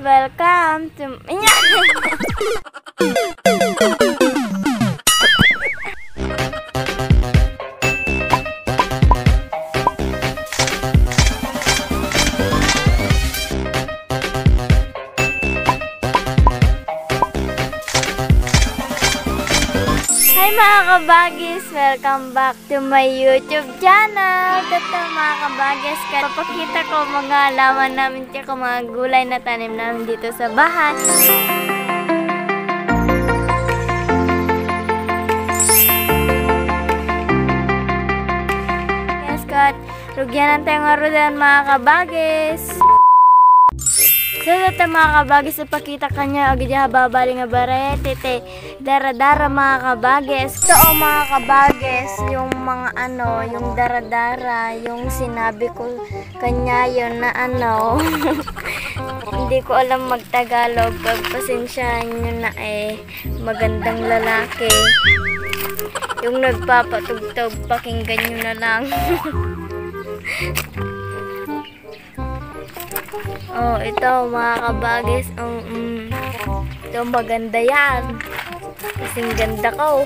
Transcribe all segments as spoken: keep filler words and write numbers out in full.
Welcome to... Hi mga kabagis! Welcome back to my YouTube channel! Ito mga kabagis, papakita ko mga halaman namin, tsaka mga gulay na tanim namin dito sa bahay. Yes, kat. Rugyanan tayo nga rudan, mga kabagis. So, ito, mga kabagis, ipakita kaniak iti hababali nga barete ti daradara, mga kabagis. Ito, oh, mga kabagis, yung mga ano, yung daradara, yung sinabi ko kaniak na ano. Hindi ko alam magtagalog, pagpasensyahan nyo na eh. Magandang lalaki. Yung nagpapatugtog, pakinggan nyo na lang. Oh, ito, mga kabagis. Oh, mm. Ito, maganda yan. Kasing ganda ko.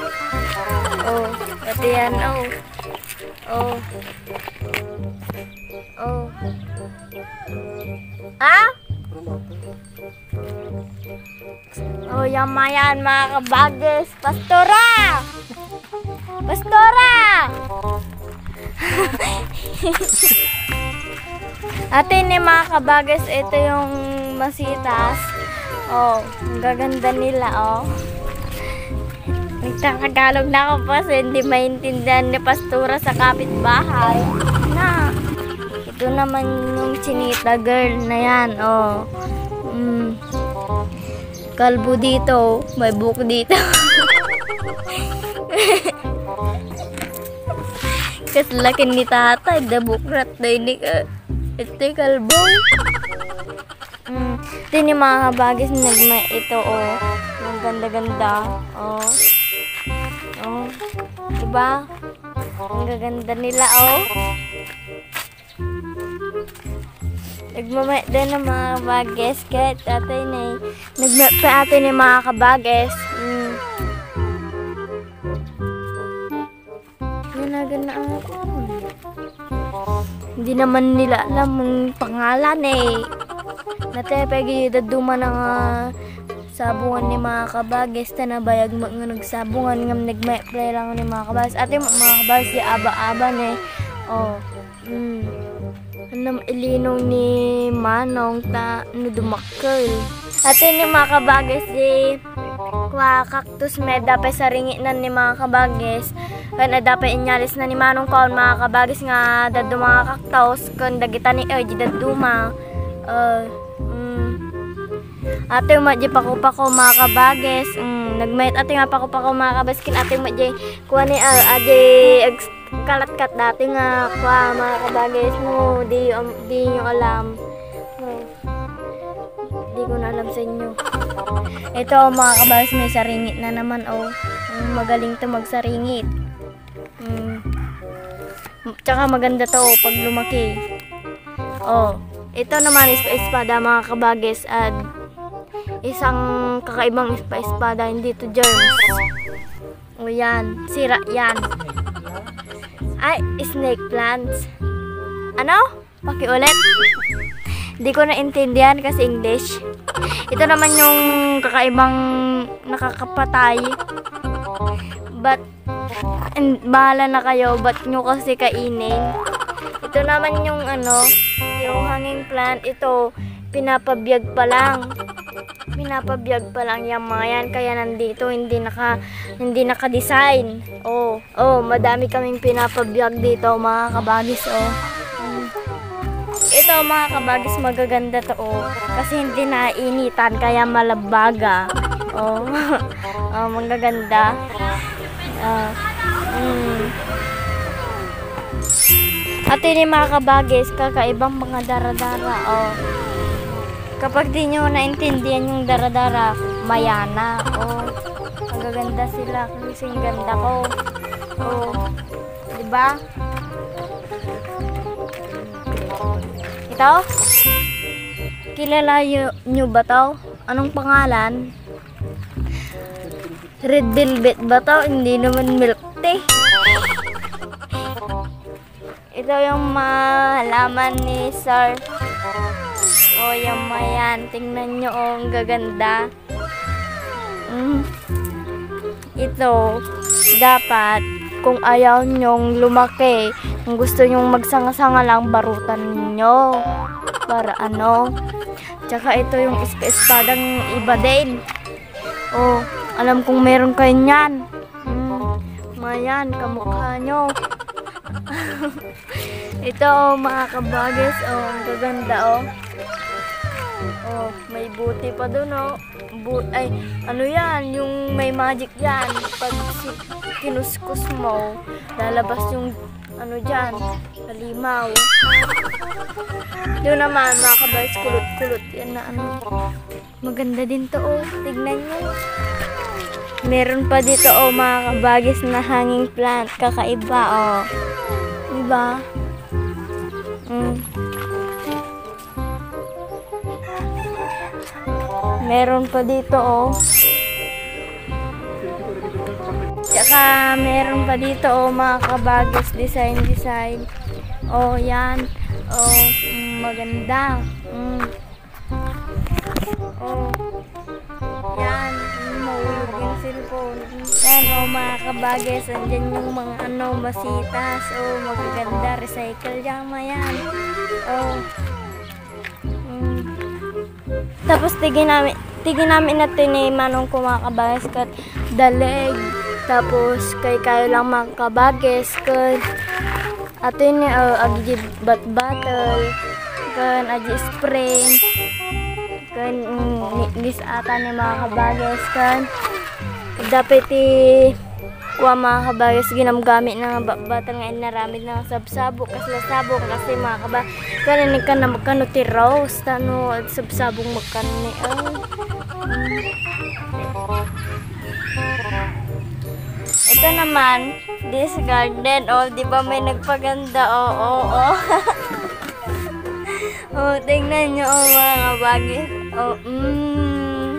Oh, pati yan, oh. Oh. Oh. Ha? Oh, yan, mayan, mga kabagis. Pastora! Pastora! Ate ni mga kabagis, ito yung masitas. Oh, ang gaganda nila, oh. Nagtatagalog na ako kasi hindi maintindihan ni Pastora sa kapitbahay. Na, ito naman yung chinita girl na yan, oh. Mm. Kalbo dito, may buhok dito. Kas laki ni tatay, da bukrat da ini ka. Ito yung kalbo. Mm. Ito ni mga kabagis, nagma-, ito, oh. Ang ganda-ganda. Oh. Oh. Diba? Ang gaganda nila, oh. Nagmamay din ng mga kabagis. Kahit ate ni, nagmamay pa ate ni mga kabagis. Mm. Nanagan na ako. Hindi naman nila alam ang pangalan eh. Natepeg, daduma na nga sabungan ni mga kabagis, ta nabayag mo nga nagsabungan ngam nagmeple lang ni mga kabagis. Ate, mga kabagis, di aba-aba ne. Oh. Mm. Anam ilinong ni Manong ta no dumakkel. Ate ni mga kabagis, di kua cactus met, dapay saringitnan ni mga kabagis. Kan adda pay inyalis na ni Manong Paul, mga kabagis, nga dadduma nga cactus, kun dagita ni Ergie dadduma. Uh, mm. Ate, umat di pako-pako, mga kabagis. Mm, nagmayat ate nga pako-pako, mga kabagis, ken ate, umat di kuan ni, ah, adi, ag-, kalatkat dati nga, kua, mga kabagis mo, di, um, di nyo alam. Oh. Di ko na alam sa inyo. Ito, mga kabagis, may saringit na naman, oh. Mm, magaling to magsaringit. Mm. Tsaka maganda to, oh, pag lumaki. Oh, ito naman is espada, mga kabagis, at isang kakaibang ispa-, espada, hindi to germs. O yan, sira yan. Ay, snake plants. Ano? Pakiulit. Di ko naintindihan kasi English. Ito naman yung kakaibang nakakapatay. But, and, bahala na kayo, ba't nyo kasi kainin? Ito naman yung ano, yung hanging plant, ito, pinapabiyag pa lang. Pinapabiyag pa lang yung mga yan, kaya nandito, hindi naka, hindi naka-design. Oh, oh, madami kaming pinapabiyag dito, mga kabagis, oh. Mm. Ito, mga kabagis, magaganda to, oh. Kasi hindi nainitan, kaya malabaga. Oh. Oh, magaganda. Oh. Mm. At ini, mga kabagis, kakaibang mga daradara, oh. Kapag di nyo naintindihan yung daradara, mayana, oh. Magaganda sila, kasi ang ganda ko. Oh. Di ba? Ito? Kilala yo-, nyo ba to? Anong pangalan? Red velvet ba to? Hindi naman milk tea. Ito yung mga halaman ni Sir. O, yung mga yan. Tingnan nyo, oh, ang gaganda. Mm. Ito, dapat, kung ayaw nyong lumaki, kung gusto nyong magsanga-sanga lang, barutan ninyo. Para ano? Tsaka ito yung ispa-espadang iba din. Oh, alam kong meron kayo niyan. Mm, mayan, kamukha nyo. Ito, oh, mga kabagis, oh, ang gaganda, oh. Oh, may buti pa dun, oh. Bu-, ay, ano yan? Yung may magic yan. Pag si-, kinuskus mo, lalabas yung, ano dyan, halimaw. Doon naman, mga kabagis, kulot-kulot yan na ano. Maganda din to, oh. Tignan nyo. Meron pa dito, oh, mga kabagis na hanging plant. Kakaiba, oh. Diba? Mm. Meron pa dito, oh. Tsaka meron pa dito, oh, mga kabagis, design, design. Oh, yan. Oh, mm, maganda. Mm. Oh. Yan. Mm, mahulog yung cellphone. Yan, oh, mga kabagis, andyan yung mga, ano, masitas. Oh, magaganda. Recycle yan, mayan. Oh. Mm. Tapos, tigi nami, tigi nami na ti ni manong ko, mga kabagis, ket daleg. Tapos, kay kayo lang, mga kabagis, ket ato ni, uh, agi bat-batel, ken agi spring, ken, mm, ni-, nis ata ni, mga kabagis, ken dapat ti kua, mga kabagis, ginamgamit na nga ba-, batel nga inaramid na nga sabsabong, kasla sabong, kasi, mga kaba-, kani ni kana magkano ti rose, tano sabsabong magkano ni, ay. Mm. Ito naman, this garden, oh, di ba may nagpaganda? Oh, oh, oh. Oh, tingnan nyo, oh, mga kabagis. Oh, mm.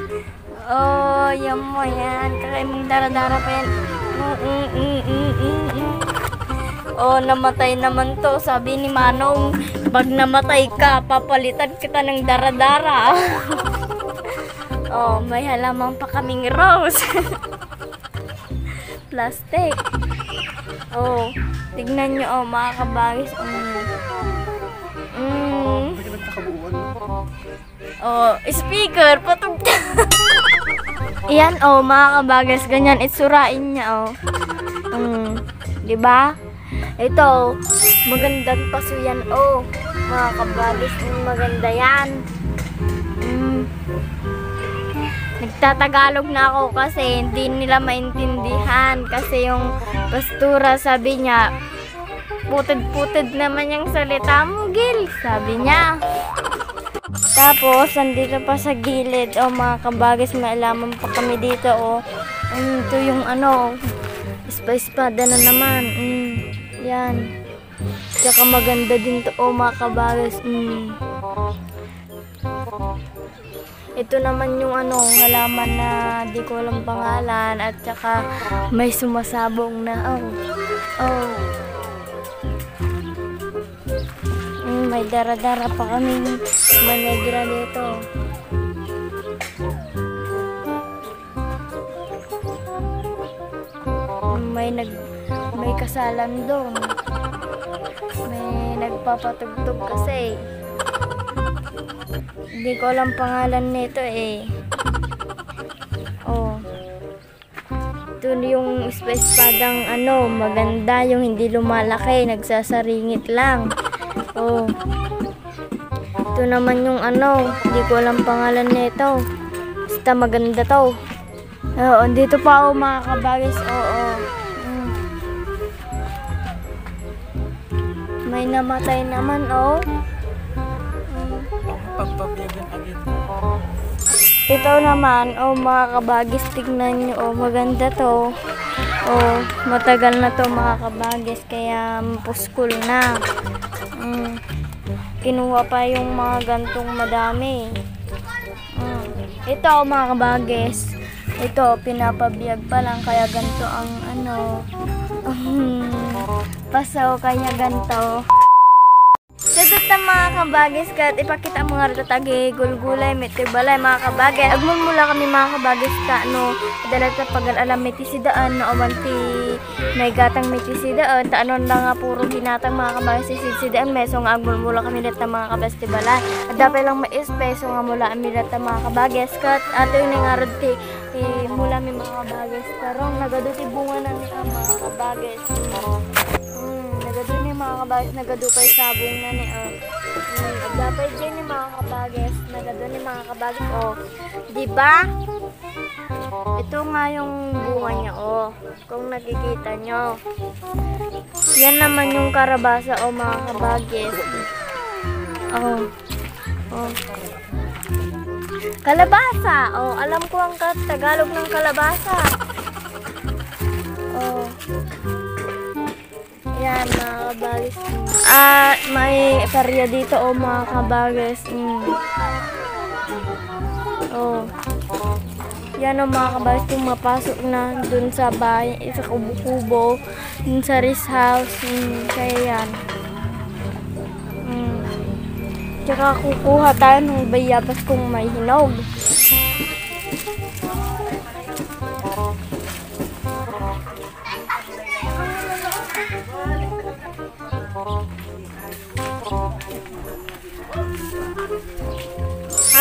Oh, yan mo yan. Kakaimong dara-dara pa yan. Mm, mm, mm, mm, mm, mm. Oh, namatay naman to. Sabi ni Manong, "Pag namatay ka, papalitan kita ng dara-dara." Oh, may halaman pa kaming rose. Plastic. Oh, tignan nyo, oh, mga kabagis. Mm. Mm. Lagi ng kabuuan. Oh, speaker, patugtog. Iyan, oh, mga kabagis, ganyan itsurain niya, oh. Mm, di ba? Ito, magandang paso yan, oh. Mga kabagis, mm, maganda yan. Mm. Nagtatagalog na ako kasi hindi nila maintindihan. Kasi yung pastora, sabi niya, "Puted-puted naman yung salita mo, Gil," sabi niya. Tapos, andito pa sa gilid, oh, mga kabagis, may halaman pa kami dito, oh. Mm, ito yung ano, ispa-espada na naman. Mm, yan. Tsaka maganda din to, oh, mga kabagis. Mm. Ito naman yung ano, halaman na di ko alam pangalan at tsaka may sumasabong na, oh. Oh. Mm, may dara-dara pa kaming manegra dito. Mm, may nag-, may kasalan doon. May nagpapatugtog kasi. Hindi ko alam pangalan nito eh. Oh. Ito yung espadang ano, maganda, yung hindi lumalaki, nagsasaringit lang. Oh. Ito naman yung ano, hindi ko alam pangalan nito. Basta maganda to. Oo, andito pa, oh, mga kabagis. Oo. Mm. May namatay naman, oh. Mm. Pagpapyagan agad. Ito naman, oh, mga kabagis, tignan nyo, oh, maganda to. Oh, matagal na to, mga kabagis, kaya mapuskol na. Mm. Kinuha pa yung mga gantong madami. Mm. Ito, mga kabagis. Ito, pinapabiag pa lang, kaya ganito ang ano, pasaw, kaya ganito. So, dito, mga kabagis, ket ipakita ko nga rita ti agigulgulay mi iti balay, mga kabagis. Agmulmula kami, mga kabagis, ta no, adda dayta pagal-alam mi ti sidaan, no, awan ti maigatang mi ti sidaan, ta ania nga puro ginatang, mga kabagis, ti sidsidaan, isu nga agmulmula kami dita, mga kabagis, ti balay. Adda pay lang maespeso nga mula mi dita, mga kabagis, ket atoy ni ngarud ti, ti mula mi, mga kabagis. Tarong, nagadu ti bunga na ni, ah, mga kabagis. Hmm, nagadu ni, mga kabagis, nagadu pay sabong na ni, ah. Hmm, adda pay diay ni, mga kabagis, nagadu ni, mga kabagis, oh. Di ba? Ito nga yung bunga niya, oh. Kung nakikita nyo. Yan naman yung karabasa, oh, mga kabagis. Oh. Oh. Kalabasa. Oh, alam ko ang ka-, Tagalog ng kalabasa. Oh. Yan, mga kabagis. Ah, may paria dito, oh, mga kabagis. Mm. Oh. Yan, oh, mga kabagis, yung mapasok na dun sa bahay, sa kubo-kubo, dun sa rest house. Mm, kaya yan. Mm. Tsaka kukuha tayo ng bayabas kung may hinog.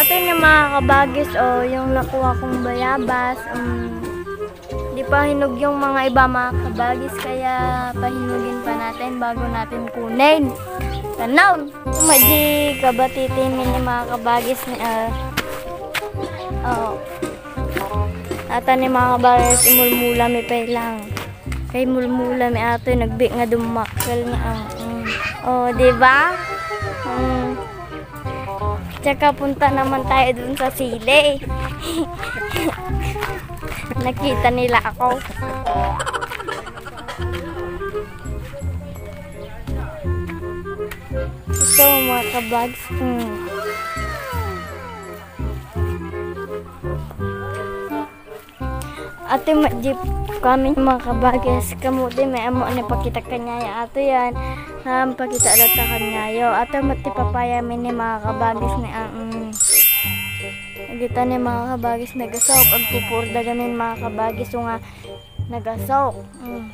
Ito na, mga kabagis, oh, yung nakuha kong bayabas. Um, di pa hinog yung mga iba, mga kabagis, kaya pahinugin pa natin bago natin kunin. Tanaw! Madi kabati ti mi ni, mga kabagis, ni, ah, oh. Ata ni, mga kabagis, imulmula mi pay lang. Kay mulmula mi atoy, nagbi nga dummakkel nga, ah, mm. Oh, di ba? Mm. Tsaka punta naman tayo dun sa sili. Nakita nila ako. Ito, mga kabags. Hmm. Ate, ma-, jeep kami, mga kabagis. Kamu di may amo ni pakita kaniayo. Ato yan. Ham, pakita data kaniayo. Ato, mati papaya mi ni, mga kabagis, ni ang, mm. Kita ni, mga kabagis, nagasok. Agpupurda gamin, mga kabagis. So nga, nagasok. Mm.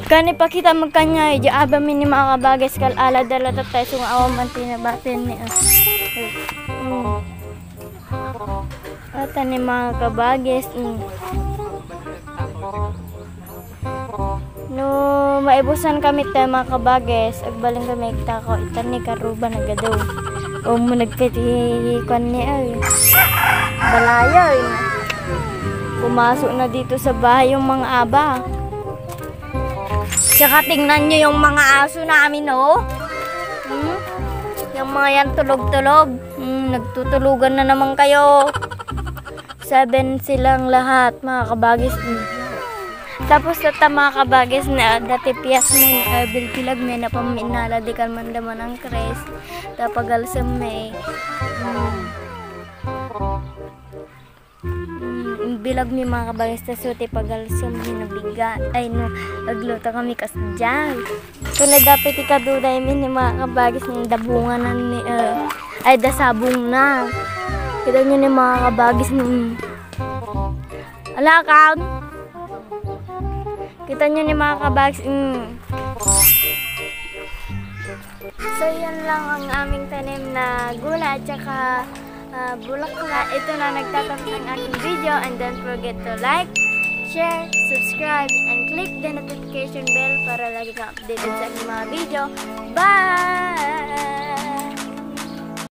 Kani pakita magkanya, di aba mi ni, mga kabagis, kal-ala dala tatay, so nga awan man tinabatin ni, ah. Mm. Ata ni, mga kabagis, mm. No, maibusan kami tayo, mga kabagis, agbalin kami agtako, ita ni karuba nagadu. O mo nagkati, kwan ni, ay. Balay, ay. Pumasok na dito sa bahay yung mga aba. Tsaka tingnan nyo yung mga aso namin, oh. Hmm? Yung mga yan, tulog-tulog. Hmm, nagtutulugan na naman kayo. Seven silang lahat, mga kabagis. Hmm. Tapos, ata, mga kabagis, na dati piyas mo, uh, bilbilag may napaminala, di kalman daman ang Chris. Tapagal sa may. Hmm. Mm, imbilag mi, mga kabagis, ta so ti pagalsem mi nabigat. Ay, no, agluto kami kasdiay. Kuna dapay ti kaduday mi ni, mga kabagis, ni dabungan ni, eh, ay, dasabong na. Kita nyo ni, mga kabagis, ni, ala, kaon. Kita nyo ni, mga kabagis, mm. So, yun lang ang aming tanim na gula at saka, ah, bulaklak. Ito na nagtatapos ang aking video. And don't forget to like, share, subscribe, and click the notification bell para lagi kang updated sa aking mga video. Bye!